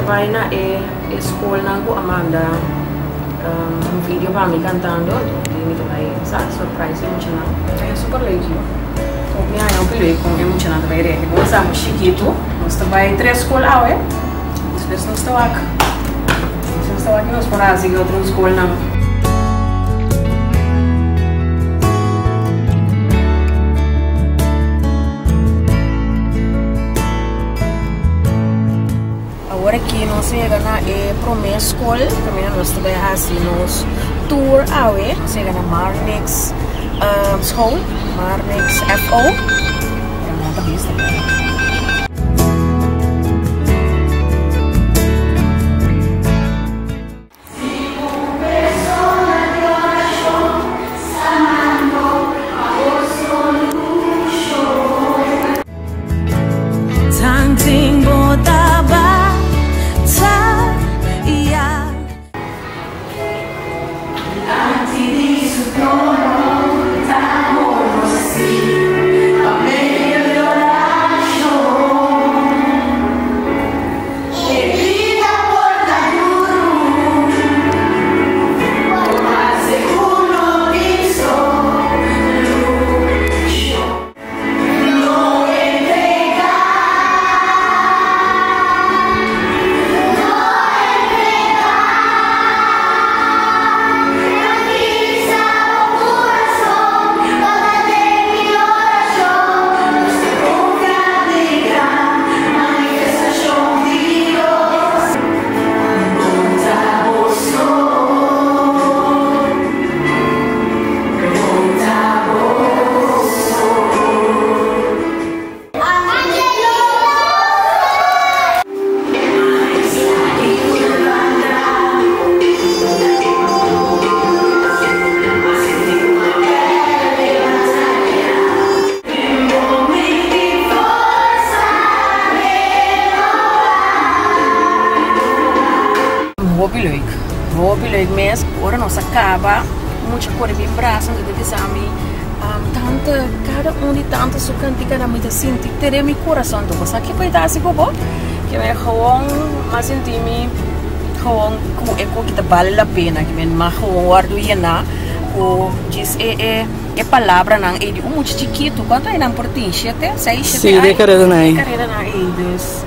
bai na e e skolnan ku a manda un video pa mi kantando, anto mi ta bai sa surprise e muchanan. E super leuk yo. Mi haña hopi leuk kon e muchanan ta bai reke. Bo sa mi chikitu, nos ta bai tres skol awe, despues nos ta wak. Nos ta wak nos por hasi ku otro skolnan. Awor aki nos a yega na e prome skol kaminda nos ta bai hasi nos tour awe. Nos a yega na Marnix School, Marnix FO. Pero no ta bista pero. Hopi leuk, hopi leuk mes. Ora nos a caba, mucha core bin brasa, nos ta bisa mi, Tante, cada un di tante su cantica nan mi ta sinti te den mi corazon. Bo sa kico e ta haci cu bo? Ke mi gewoon a sinti mi gewoon cu e koki ta bale la pena. Ke mi a gewoon wordo yena cu djis e e e palabranan ey di un mucha chikitu. Cuanto aña nan por tin? Shete? Seis, shete Sí, aña? den careda nan ey. Den careda nan ey. Dus,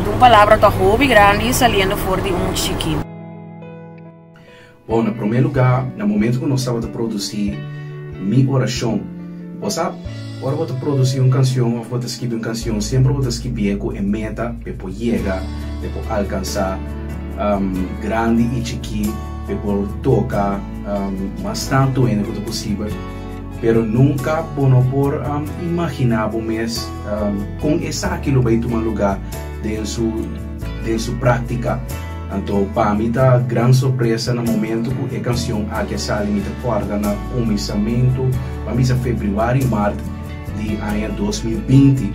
di un palabra ta hopi grandi saliendo for di un mucha chikitu. Bon, na promé lugá, na momentu ku nos tabata produsí Mi Orashon, bo sa, ora bo ta produsí un kansion òf bo ta skibi un kansion, semper bo ta skibié ku e meta p'e por yega, p'e por alkansá grandi i chikí, p'e por toka mas tantu hende ku ta posibel. Pero nunka bo no por imaginá bo mes kon esaki lo bai tuma lugá den su den su práktika. Anto pa mi ta gran sorpresa na momento ku e kansion aki a sali mi ta kòrda na kuminsamentu pa misa febrüari mart di aña 2020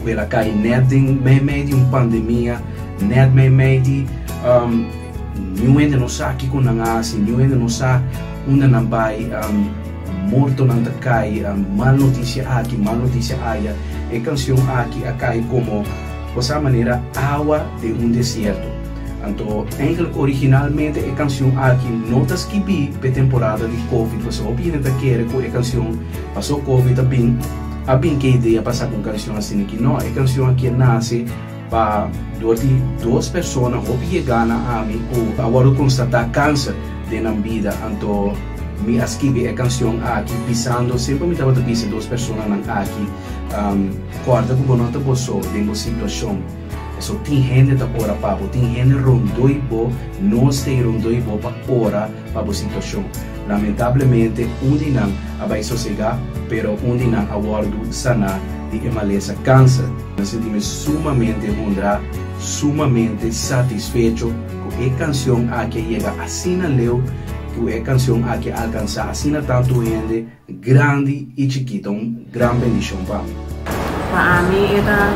ku el a kai nèt den meimei di un pandemia nèt meimei di niun hende no sa kiko nan a hasi niun hende no sa unda nan bai mortonan ta kai mal notisia aki mal notisia aya e kansion aki a kai komo Bo sa manera awa den un desierto. Anto eigenlijk originalmente e canción aki no ta skibí p'e temporada di Covid pasobra hopi hende ta kere ku e canción paso Covid a bin a bin k'e idea pa saka un canción asina aki. No, e canción aki a nase pa dor di dos persona hopi yegá na ami ku a wòrdu konstatá kanser den nan bida. Anto mi a skibi e canción aki bisando semper mi tabata bisa e dos personanan aki. Kòrda ku bo no ta bo so den bo situashon. Pasobra tin hende ta ora pa bo, tin hende rondó i bo, nos ta ei rondó i bo pa ora pa bo situashon. Lamentablemente un di nan a bai sosegá, pero un di nan a wòrdu saná di e malesa kanser. Mi a sinti mi sumamente honrá, sumamente satisfecho ku e kansion aki a yega asina leu, ku e kansion aki a alkansá asina tantu hende. Grandi i chikito un gran bendishon pa mi. Pa ami e ta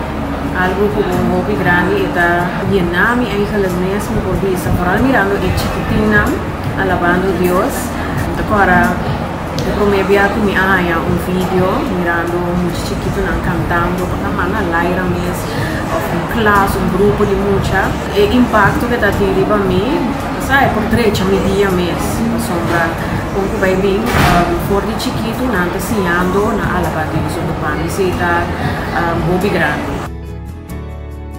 algu ku un hopi grandi e ta yena mi eigenlijk mes mi por bisa vooral mirando e chikitinnan alabando Dios mi ta kora E promé bia ku mi a haña un video mirando mucha chikitonan kantando pa ta manda laira mes òf un klas, un grupo di mucha, e impakto ku e ta tin riba mi, sa e por drecha mi dia mes. Pasobra kon ku bai bin for di chikitu nan ta siñando na alabá Dios, anto pa mi si ta hopi grandi.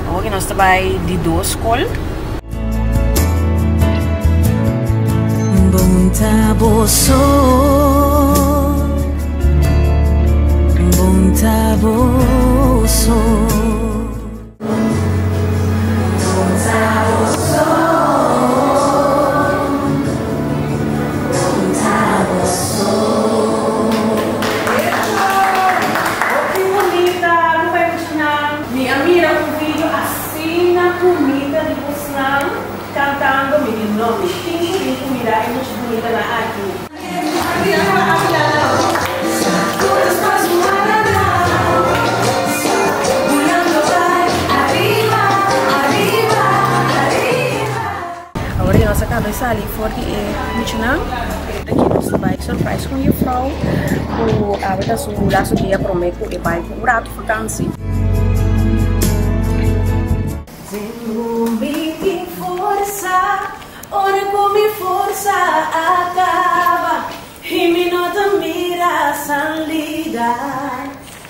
Awor nos ta bai di dos skol. Bon ta boso, bon ta boso. Bon ta boso, bon ta boso. Hopi bunita, ku bai muchanan. Mi a mira un video asina bunita di bosnan cantando mi di no mi tin cu bin cu mira e mucha bunita nan aki. Awor di nos a caba di sali for di e muchanan. Aki nos ta bai surprise cu un juffrouw cu awe ta su laatste dia prome cu e bai cu un rato vakantie. Sin mi tin forsa, ora ku mi forsa a kaba i mi no ta mira salida.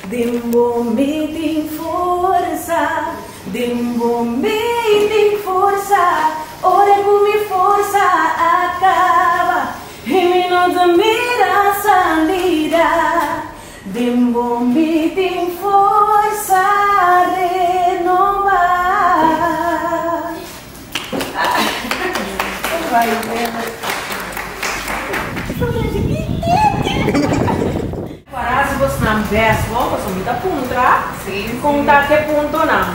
Den bo mi tin forsa, den bo mi tin forsa, ora ku mi forsa a kaba i mi no ta mira salida. Den bo mi tin forsa renobá. Para si bosnan bes bo, pasobra mi ta puntra kon ta ke puntonan.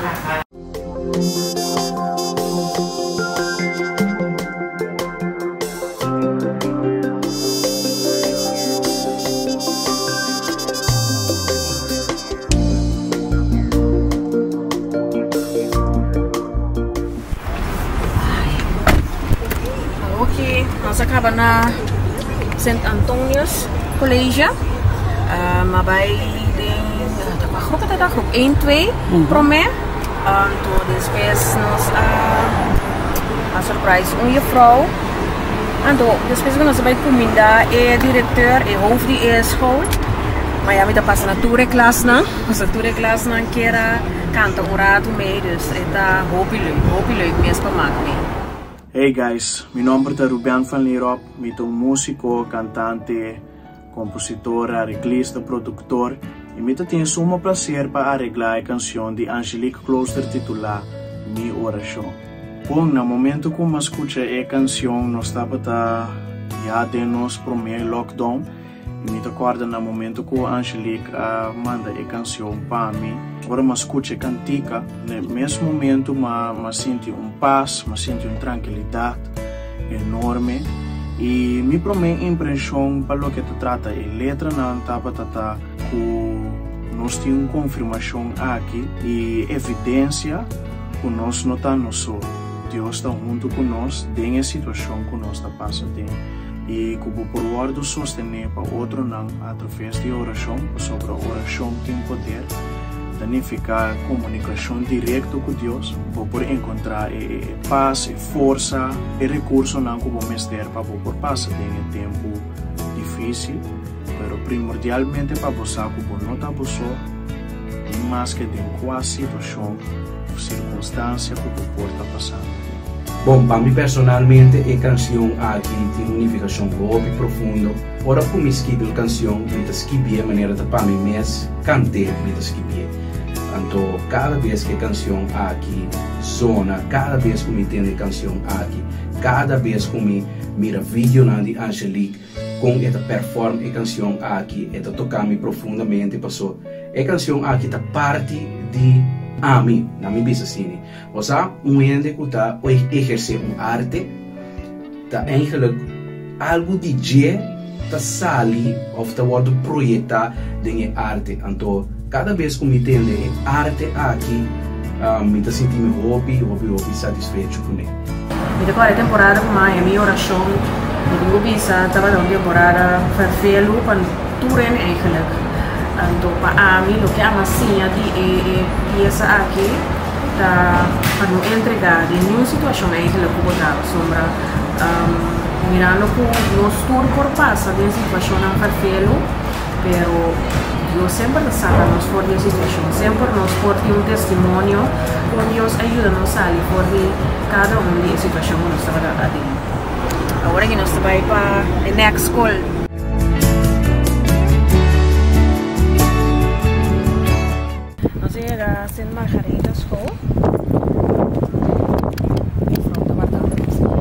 Awoki nos a kaba na Sint Antonius College. A bai den groep ta groep 1, 2 prome. Anto despues nos a a surprise un juffrouw. Anto despues ku nos a bai kuminda e directeur, e hoofd di e school. Ma ya mi ta pasa na tur e klasnan, pasobra tur e klasnan kier a kanta un ratu mee, dus e ta hopi leuk, hopi leuk mes pa mak mee. Hey guys, mi nomber ta Ruben van Lierop, mi ta un musico, cantante, Kompositor, areglista, produktor i mi ta tin suma plaser pa areglá e kansion di Angelique Klooster titulá Mi Orashon. Bon, na momento ku m'a skucha e kansion nos tabata ya den nos promé lockdown i mi ta kòrda na momento ku Angelique a manda e kansion pa mi, ora m'a skucha e kantika, na e mes momento m'a sinti un pas, m'a sinti un trankilidat. Enorme y mi prome impresion pa loke ta trata e letranan tabata ta cu nos tin un confirmacion aki y evidencia cu nos no ta nos so, Dios ta hunto cu nos den e situacion cu nos ta pasa den y cu bo por wordo sostene pa otronan a traves di oracion pasobra oracion tin poder. Ta nifica comunicacion directo cu Dios, bo por encontra e pas, e forsa, e recursonan cu bo mester pa bo por pasa den e tempo dificil, pero primordialmente pa bo sa cu bo no ta bo so, ni maske den cua situacion of circunstancia cu bo por ta pasando den. Bon, pa mi personalmente e cancion aki tin un nificacion hopi profundo. Ora cu mi skibi un cancion, mi ta skibié manera ta pa mi mes canté mi ta skibié. Anto cada bes cu e cancion aki zona, cada bes cu mi tende e cancion aki, cada bes cu mi mira videonan di Angelique con e ta perform e cancion aki, e ta toca mi profundamente paso e cancion aki ta parti di ami, na mi bisa asini. Bo sa, un hende cu ta eherce un arte ta eigenlijk algo di dje ta sali of ta wordo proyecta den e arte. Anto cada bes cu mi tende e arte aki mi ta sinti mi hopi, hopi, hopi satisfecho cune. Mi ta kòrda e temporada ku maya mi orashon Mi tin ku bisa tabata un temporada ferfelu pa tur hende eigenlijk. Anto pa ami loke a mas siña di e e piesa aki ta pa no entrega den niun situashon eigenlijk ku bo ta pasobra mirando ku nos tur por pasa den situashonnan ferfelu pero Dios semper ta saka nos for di e situashon semper nos por tin un testimonio kon Dios a yuda nos sali for di kada un di e situashon ku nos tabata aden. Awor aki nos ta bai pa e next skol. Nos a yega Sint Margaretha School. Juffrouw ta wardando nos ei.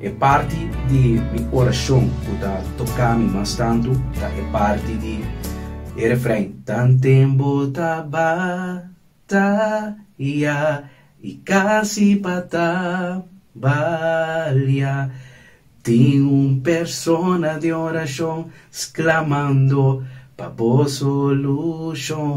E parti di mi orashon ku ta toka mi mas tantu ta e parti di e refrein, Tanten bo ta bataya i kasi pa tambalia, tin un persona den orashon sklamando pa bo solushon.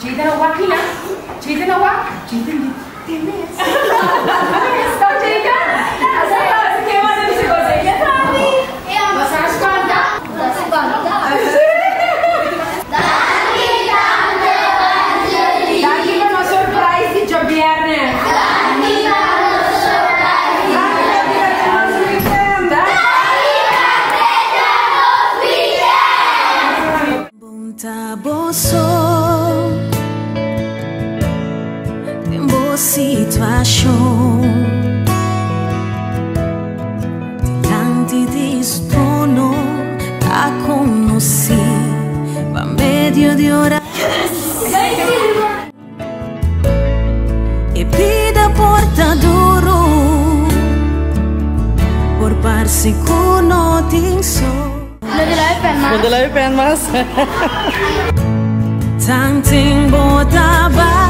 Jaden a wak hina. Jaden a wak. Jaden di temes. Stop Jaden. Danki pa nos surprise di djabièrnè. Bon ta bo so den bo situashon Dilanti di su trono ta konosí pa medio di orashon E bida por ta duru Por parse ku no tin so. No te la pen mas. Tanten bo ta bataya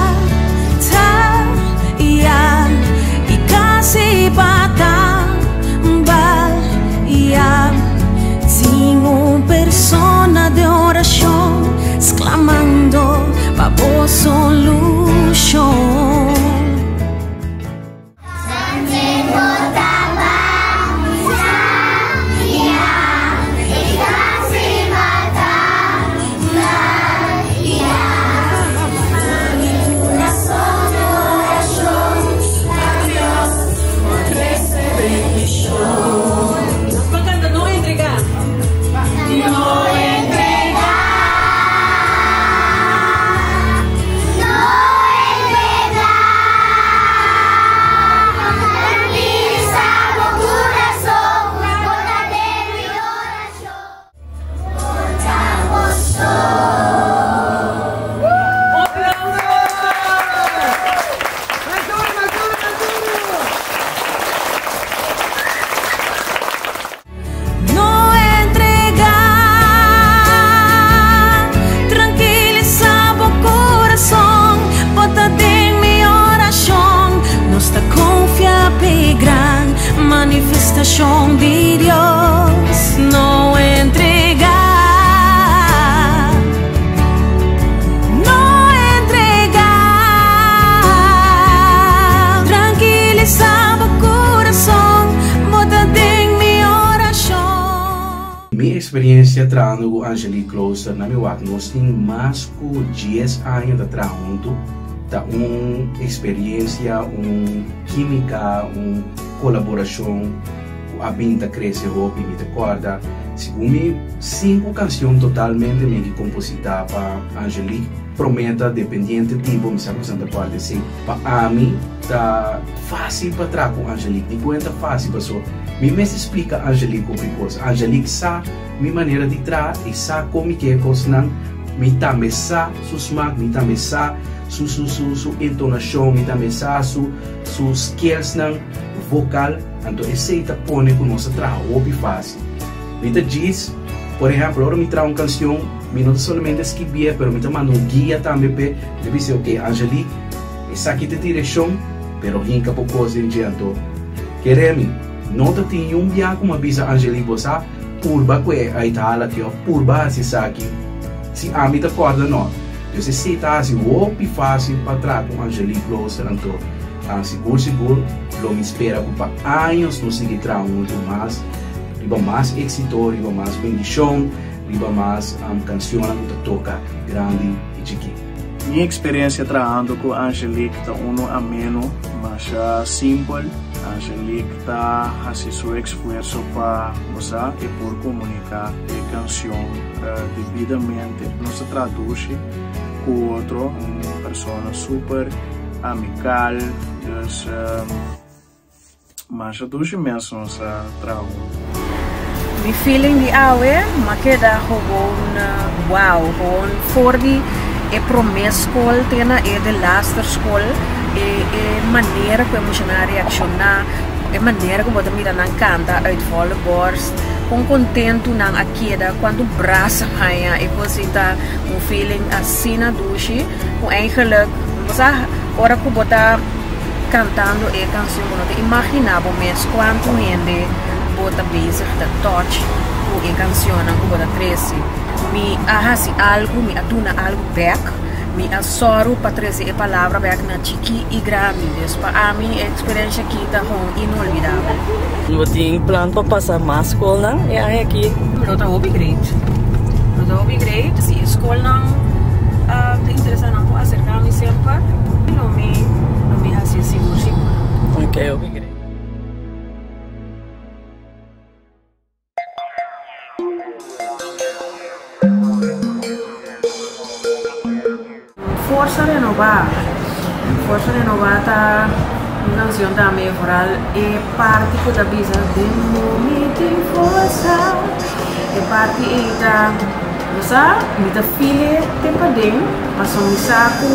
i kasi pa tambalia Tin un persona den orashon sklamando pa bo solushon. orashon di Dios. No entregá, no entregá. Trankilisá bo kurason, bo ta den mi orashon. Mi eksperensia trahando ku Angelique Klooster na mi wak nos tin mas ku dies aña ta traha huntu. Ta un eksperensia, un kímika, un kolaborashon ku a bin ta krese hopi. Mi ta kòrda segun mi sinku kansion totalmente mi a kompositá pa Angelique. Promé ta dependiente di bo, mi sa ku esnan ta kòrda esei. Pa ami ta fásil pa traha ku Angelique. Dikon e ta fásil? Pasobra mi mester splika Angelique hopi kos. Angelique sa mi manera di traha, e sa kon mi ke e kosnan. Mi tambe sa su smak, mi tambe sa su su su su entonashon, mi tambe sa su su skillsnan vokal. Anto esei ta pone ku nos ta traha hopi fásil. Mi ta djis, por ehèmpel, ora mi traha un kansion, mi no ta solamente skibié, pero mi ta manda un guia tambe p'e. Mi ta bisa, ok, Angelique, esaki ta e direkshon, pero hinka bo kos den dje. Anto, kere mi, no ta tin niun bia ku mi a bisa Angelique, bo sa, Purba ku e uithaal aki of purba hasi esaki. Si ami ta kòrda no. Dus esei ta hasi hopi fásil pa traha ku Angelique Klooster anto sigur sigur lo mi spera ku pa años nos sigui traha huntu mas riba mas éksito, riba mas bendishon, riba mas kanshonnan ku ta toka grandi i chikí. Mi eksperensia trahando ku Angelique ta unu ameno, masha simpel. Angelique ta hasi su esfuerso pa bo sa e por komuniká e kanshon debidamente. Nos ta traha dushi ku otro, un persona super amikal, dus. Masha dushi mes nos a traha huntu. Mi feeling di awe m'a keda gewoon wow, gewoon for di e prome skol te na e de laster skol, e e manera ku e muchanan a reakshoná, e manera ku bo ta mira nan kanta uit volle borst, kon kontentu nan a keda, kuantu brasa haña, e kos ei ta un feeling asina dushi ku eigenlijk bo sa ora ku bo ta. Cantando e cancion bo no ta imagina bo mes cuanto hende bo ta bezig ta touch cu e cancionnan cu bo ta trece. Mi a haci algo, mi a duna algo bek, mi a soru pa trece e palabra bek na chiki y grandi. Dus pa ami e experiencia aki ta gewoon inolvidabel. Bo tin plan pa pasa mas scolnan e aña aki? Lo ta hopi great. Lo ta hopi great si e scolnan ta interesa nan por acerca mi semper. Lo mi lo mi haci sigur sigur. Ok hopi great. Forsa Renobá Forsa Renobá ta un canción tambe vooral e parti cu ta bisa den mi tin forsa e parti ey ta bo sa mi ta feel e te paden paso mi sa cu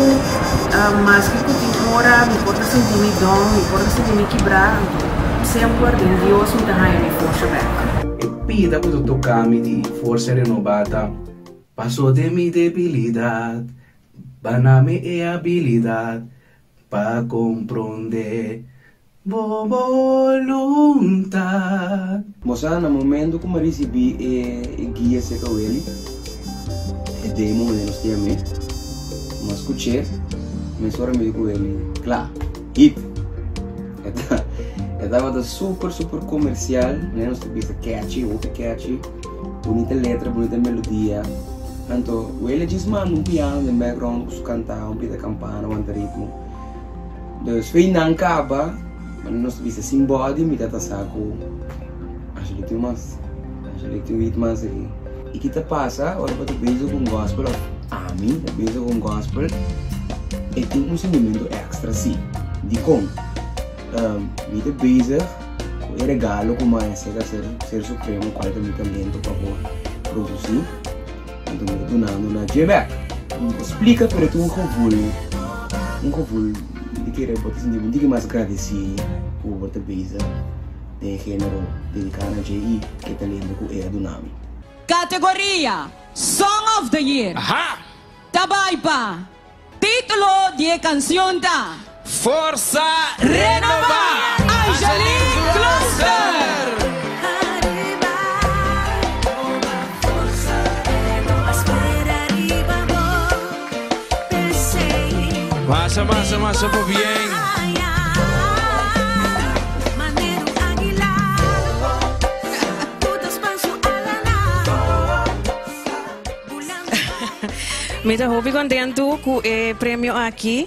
maske cu tin ora mi por ta sinti mi down mi por ta sinti mi kibra anto semper den Dios mi ta haya mi forsa bek. E pida cu ta toca mi di Forsa Renobá ta. Paso den mi debilidad, bana mi e abilidad pa comprende bo boluntad. Bo sa, na momento ku mi a risibí e guia serka Welly, e demo manera nos ta yam'é, mi a skuch'é, mesora mi di ku Welly, Kla, hit! E tabata super super komersial, manera nos ta bisa catchy, hopi catchy. Bunita letra, bunita melodia. Anto Wele djis manda un piano den background ku su kanta, un pita kampana wanta ritmo. Dus fe nan kaba, manera nos ta bisa sin body mi ta sa ku Angelique tin mas, Angelique tin wit mas aki. I ki ta pasa ora bo ta bezig ku un gospel of ami ta bezig ku un gospel, e tin un sintimentu extra si. Dikon? Mi ta bezig ku e regalo ku mi a seka ser ser supremo kual ta mi talento pa por produsí anto mi ta dunando na dje bek. Mi por splika pero e ta un gevoel un gevoel di kere bo ta sinti bo un tiki mas gradesí ku bo ta bezig den e genero dediká na dje i e talento ku e a duna mi. Kategoria, Song of the Year. Ta bai pa. Título di e kansion ta. Forsa Renobá! Angelique Klooster! Masha, masha, masha pabien. Mi ta hopi kontentu ku e premio aki.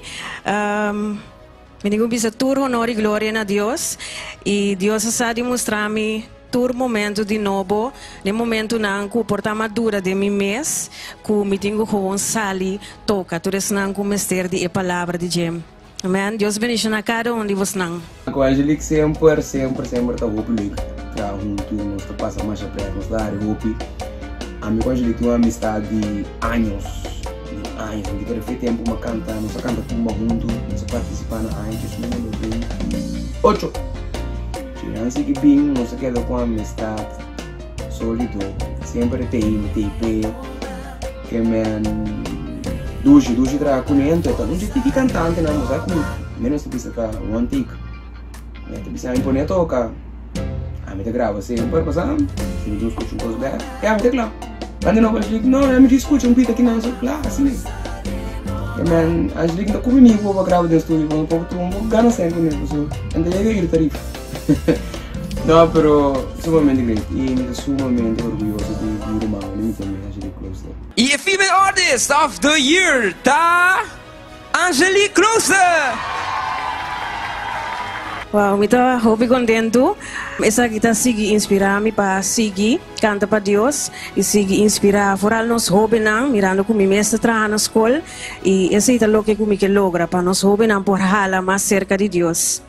Mi tin ku bisa tur honor i gloria na Dios. I Dios a sa di mustra mi tur momento di nobo, den momentunan ku por ta madura den mi mes, ku mi tin ku gewoon sali toka tur esnan ku mester di e palabra di dje. Amen. Dios bendiciona kada un di bosnan. Ku Angelique semper, semper, semper ta hopi leuk traha huntu, nos ta pasa masha pret, nos ta hari hopi. Ami ku Angelique tin un amistad di años, di años, mi ta refer tempu mi a kanta, nos a kanta tumba huntu, nos a partisipa na aña 2008. Nan sigui bin, nos a keda ku amistad solido, semper e tei, mi tei p'e. Ke men dushi, dushi traha kuné, anto e ta un tiki kantantenan, bo sa ku menos ta bisa ta one take. Mi ta bisa mi pone toka, ami ta graba semper, pasá si mi tin skucha un kos bèk, ya mi ta kla. Anto no Angelique, no, mi tin skucha un pita kinan, so kla asina. Ke men Angelique no ta kuminí ku bo pa graba den studio, bo no por tuma un gana sèn kuné, pasobra nan ta yega ir tarifa. No, pero sumamente great y mi ta sumamente orguyoso di mi ruman di mi famia Angelique Klooster. Y e Female Artist of the Year ta Angelique Klooster! Wow, mi ta hopi kontentu. Esaki ta sigui inspirá mi pa sigui kanta pa Dios i sigui inspirá foral nos hóbennan, mirando ku mi mes ta traha na skol i esei ta loke ku mi ke logra, pa nos hóbennan por hala mas serka di Dios.